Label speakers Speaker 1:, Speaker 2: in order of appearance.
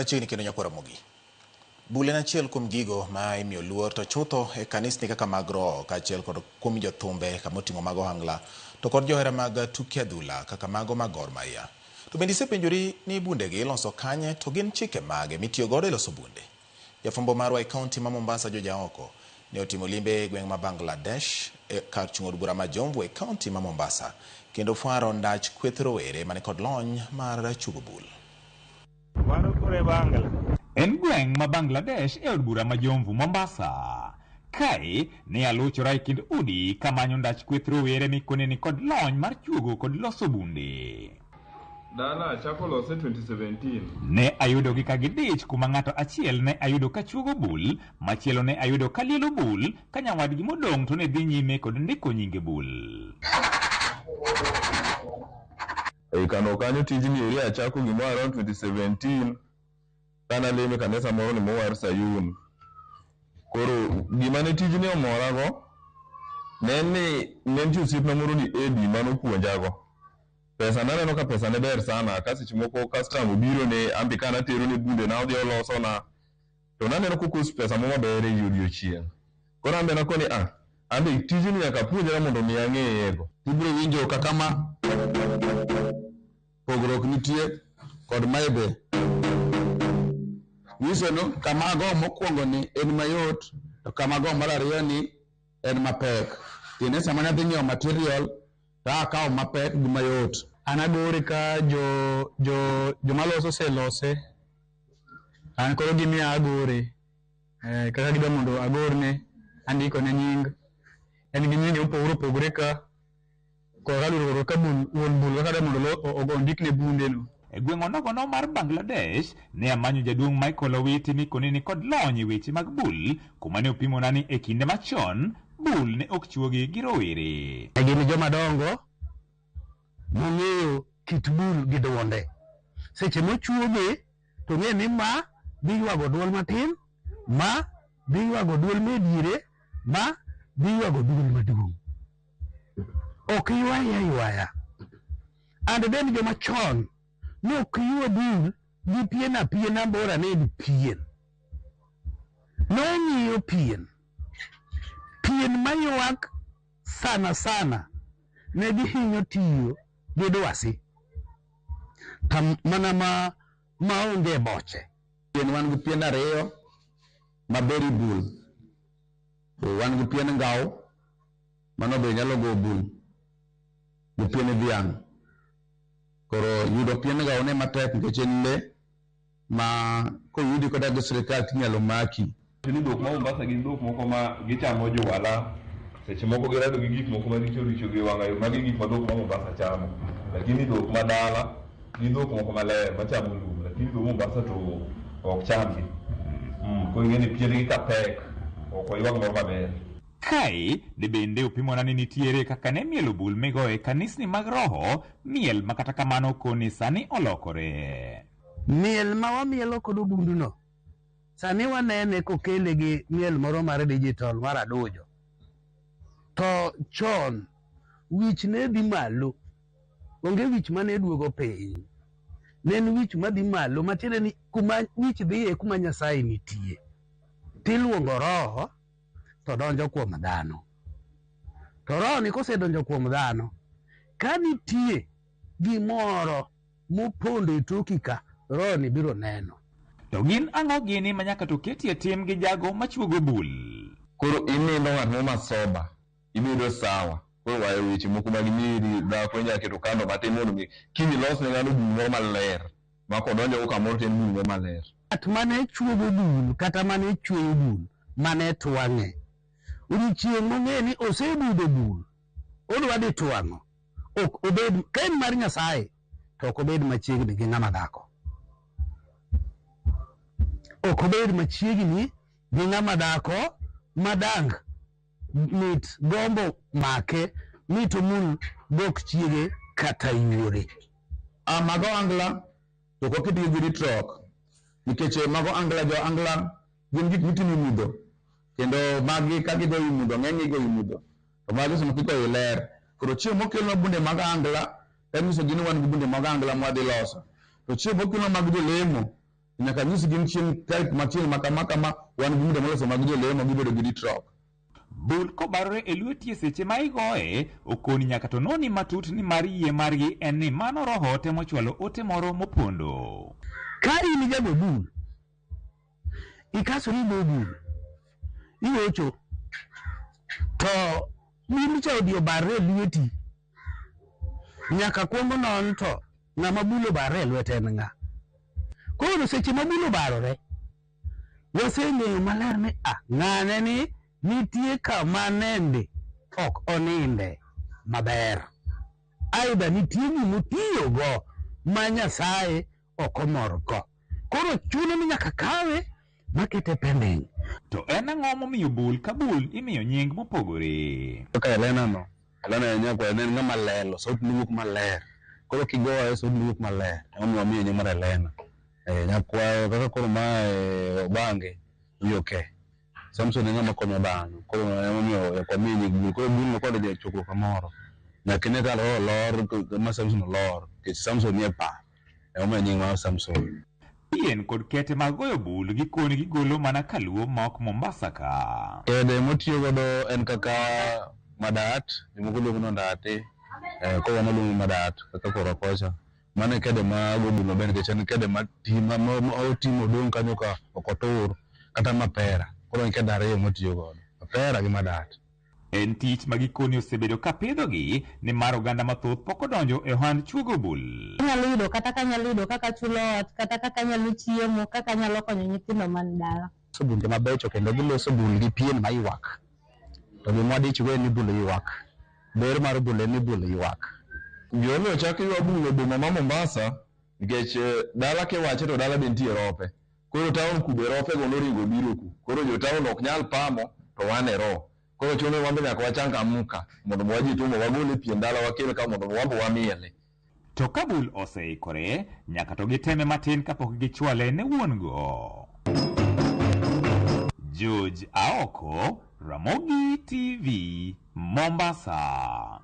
Speaker 1: Machiegni kendo nyakwar Ramogi. Bul en achiel kuom gigo ma imiyo luor to chutho e kanisni kaka mag roho kaachiel kod kuom jothumbe kama oting'o mag ohangla to kod johera mag tuke adhula kaka mago mag Gor Mahia. To bende isepenjori ni bundegi iloso kanye to gin chike mage mitiyo godo e loso bunde? Jafwambo marwa e kaunti ma Mombasa George Aoko ne otimo limbe e gweng' ma Bangladesh e kar chung' od bura ma Jomvu e kaunti ma Mombasa kendo fwaro ndach kweth rowere mani kod lony mar chugo bul.
Speaker 2: Mano koro e Bangla.
Speaker 3: En gweng' ma Bangladesh e od bura ma Jomvu, Mombasa. Kae, ne aluchora e kind udi kamanyo ndach kweth rowere mikone ni kod lony mar chuogo kod loso bunde.
Speaker 2: Dala achako lose 2017.
Speaker 3: Ne ayudogi ka gidich kuma ng'ato achiel ne ayudo ka chuogo bul, machielo ne ayudo ka lielo bul, ka nyawadgi modong' to ne dhi nyime kod ndiko nyinge bul.
Speaker 2: Ei kano kanyo tijni eri achako gimoro around 2017 kane alemo e kanisa moro ni mowar Sayun. Koro gima ne tijni omorago ne en ni ne nitie osiepna moro ni Eddie mane opuonjago. Pesa naneno ka pesa ne ber sana ka seche moko customer obiro ne ambe ka natero ne bunde na odhi olosona to naneno kokos pesa mo maber ei odiochieng'. Koro ambe nakoni ah ambe tijni nyaka apuonjra mondo mi ang'eye go.
Speaker 4: Ibiro winjo kaka ma pogruok nitie kod mae be. Nyiso ni kama ago mokwongo ni en mayot to kama ago mar ariyo ni en mapek. Tiende sama nyathi nyiewo material to akawo mapek gi mayot.
Speaker 5: An agore ka jo jo joma loso oselose. An koro gimiya agore. Eh, kaka gidwa mondo agorne, andiko ne nying. En gi nyinge mopogore opogore ka. Kod kaluwore ka bul, wuon bul kaka dwa mondo ondikne bunde no.
Speaker 3: E gweng' onogono mar Bangladesh, ne amanyo jaduong' Michael Owiti mikone ni kod lony e weche mag bul, kuma ne opimona ni e kinde machon, bul ne ok chuogi gi rowere.
Speaker 6: Gin joma dongo mong'eyo kit bul gi duonde. Seche mochuoge to ng'e ni ma dhi ywago duol matin, ma dhi ywago duol me diere, ma dhi ywago duol maduong'. Ok ywaye aywaya. And then joma chon ne ok ywa bul gi pien apiena bora ne en pien. Nong'iyo pien. Pien maywak sana sana ne gihinyo tiyo gi dwasi. Tam mana ma maonge boche.
Speaker 4: Pien wan gi pien ariyo maberi bul. Wan gi pien ngau mano be nyalo go bul gi pien dhiang'. Koro yudo pien ngau ne matek nikech en le ma koyudi koda gi sirikal tinyalo maki.
Speaker 2: Ni dhok ma Mombasa gin dhok moko ma gichamo juala, seche moko girado gi gik moko maricho richo gi wang'ayo, magi gik ma dhok ma Mombasa chamo. Lakini dhok ma dala gin dhok moko maler machamo lum, lakini dhok Mombasa to ok chamgi. Koro ing'e ni piendgi ka pek, ok oywag moro maber.
Speaker 3: Kae, de bende opimona ni nitiere kaka ne mielo bul migoyo e kanisni mag roho, miel ma kata kamano koni sani olokore.
Speaker 6: Miel ma wamielo kod obunduno, sani wanene kokele gi miel moro mar digital mar adujo. To chon, wich ne dhi malo, onge wich mane duogo piny. Ne en wich madhi malo, matiende ni kuma wich dhiye kuma Nyasaye nitie. Tiluongo roho to donjo kuom dhano. To roho ni kosedonjo kuom dhano, ka nitie gimoro mopondo e toki ka, roho ni biro neno.
Speaker 3: To gin ang'o gini ma nyaka to ketie tim gi jago machuogo bul?
Speaker 2: Koro inindo ng'at moro masoba, ibedo sawa. Koro wayo weche moko mag nyiri, dhako inyalo keto kando matin mondo mi kiny ilos ne ng'ano bul moro maler. Ma kodonjo go kamoro to en bul moro maler.
Speaker 6: Ng'at mane chuogo bul kata mane chweyo bul, mane twang'e. Odiochieng' mong'e ni osebudo bul, odwa dhi twang'o, ok obed, ka en mar Nyasaye, to ok obed machiegni gi ng'ama dhako. Ok obed machiegni gi ng'ama dhako madang mit gombo make mit omul gok chiege kata yuore.
Speaker 4: Mago angla to ok waketgi gi ritruok nikech mago angla jo angla gin gik mitimo e mudho kendo magi ka gigoyo e mudho ng'eny igoyo e mudho to magi sama kigoyo e ler. Koro chieng' mokelnwa bunde mag angla tanyisogi ni wan gi bunde mag angla mwadhi loso. To chieng' mokelnwa mag jolemo Nyaka nyisgi ni chieng' tarik machieng' ma kama kama wan gi muda moloso mag jolemo gibedo gi ritruok.
Speaker 3: Bul kobarore e lweti e seche ma igoye, okoni nyaka to noni matut ni mar yie margi en ni mano roho temo chwalo ote moro mopondo.
Speaker 6: Ka in jago bul, ikasori go bul, igocho, to bul cha odhi obarre e lweti, nyaka kwong non to ng'ama bul obarre e lwete en ng'a. Koro seche ma bul obarore, waseng'eyo maler ni a ng'ane ni nitie kama nende ok oninde maber. Aidha nitie gimotiyogo ma Nyasaye ok omorgo. Koro chuno ni nyaka kawe makete pending.
Speaker 3: To en ang'o momiyo bul ka bul imiyo nying mopogore?
Speaker 4: Kaka Elena no, Elena en nyakwar ne en ng'ama lelo, sauti ne wuok maler. Koro kigoye sauti ne wuok maler. Emomiyo wamiye nying mar Elena. Nyakwayo kaka koro mae Obange, wiye oke. Samson en ng'ama konyo dhano. Koro emomiyo nyaka wamiye nying bul. Koro bul no kodhi e chokruok kamoro, nyaka ine ka roho olor ma Samson olor. Nikech Samson nie par. Emomiyo nying mar Samson.
Speaker 3: Pien kod kete mag goyo bul gikoni gigolo mana kaluo ma ok Mombasa ka.
Speaker 4: Kede motiyo godo en kaka madat, jomoko luongo ni ondati, koro wan waluongo ni madat kaka korwa kocha. Mano e kede ma go bul maber nikech en kede ma oti modong' kanyo ka ok otur kata mapera. Koro en kede ariyo motiyo godo, mapera gi madat.
Speaker 3: En tich ma gikoni osebedo ka pidhogi nimar oganda mathoth pok odonjo e ohand chuogo bul.
Speaker 7: Anyalo yudo kata ka anyalo yudo kaka achulo ot, kata kaka anyalo chiemo, kaka anyalo konyo nyithindo man dala.
Speaker 4: Loso bunde mabecho kendo giloso bul gi pien ma ywak. To gima wadichgo en ni bul ywak. Ber mar bul en ni bul ywak.
Speaker 2: Gimomiyo ochak ywa bul e boma ma Mombasa, nikech dala kiwache to dala be nitie rope. Koro town ku be rope go noringo obiro ku. Koro jo town ok nyal pamo to wan e roho. Koro chuno ni wan be nyaka wachangamka mondo wajitumo wagol e pien dala wakel ka mondo wan be wamiele.
Speaker 3: To ka bul oseikore, nyaka to giteme matin kapok gichwale ne wuon go. George Aoko, Ramogi TV, Mombasa.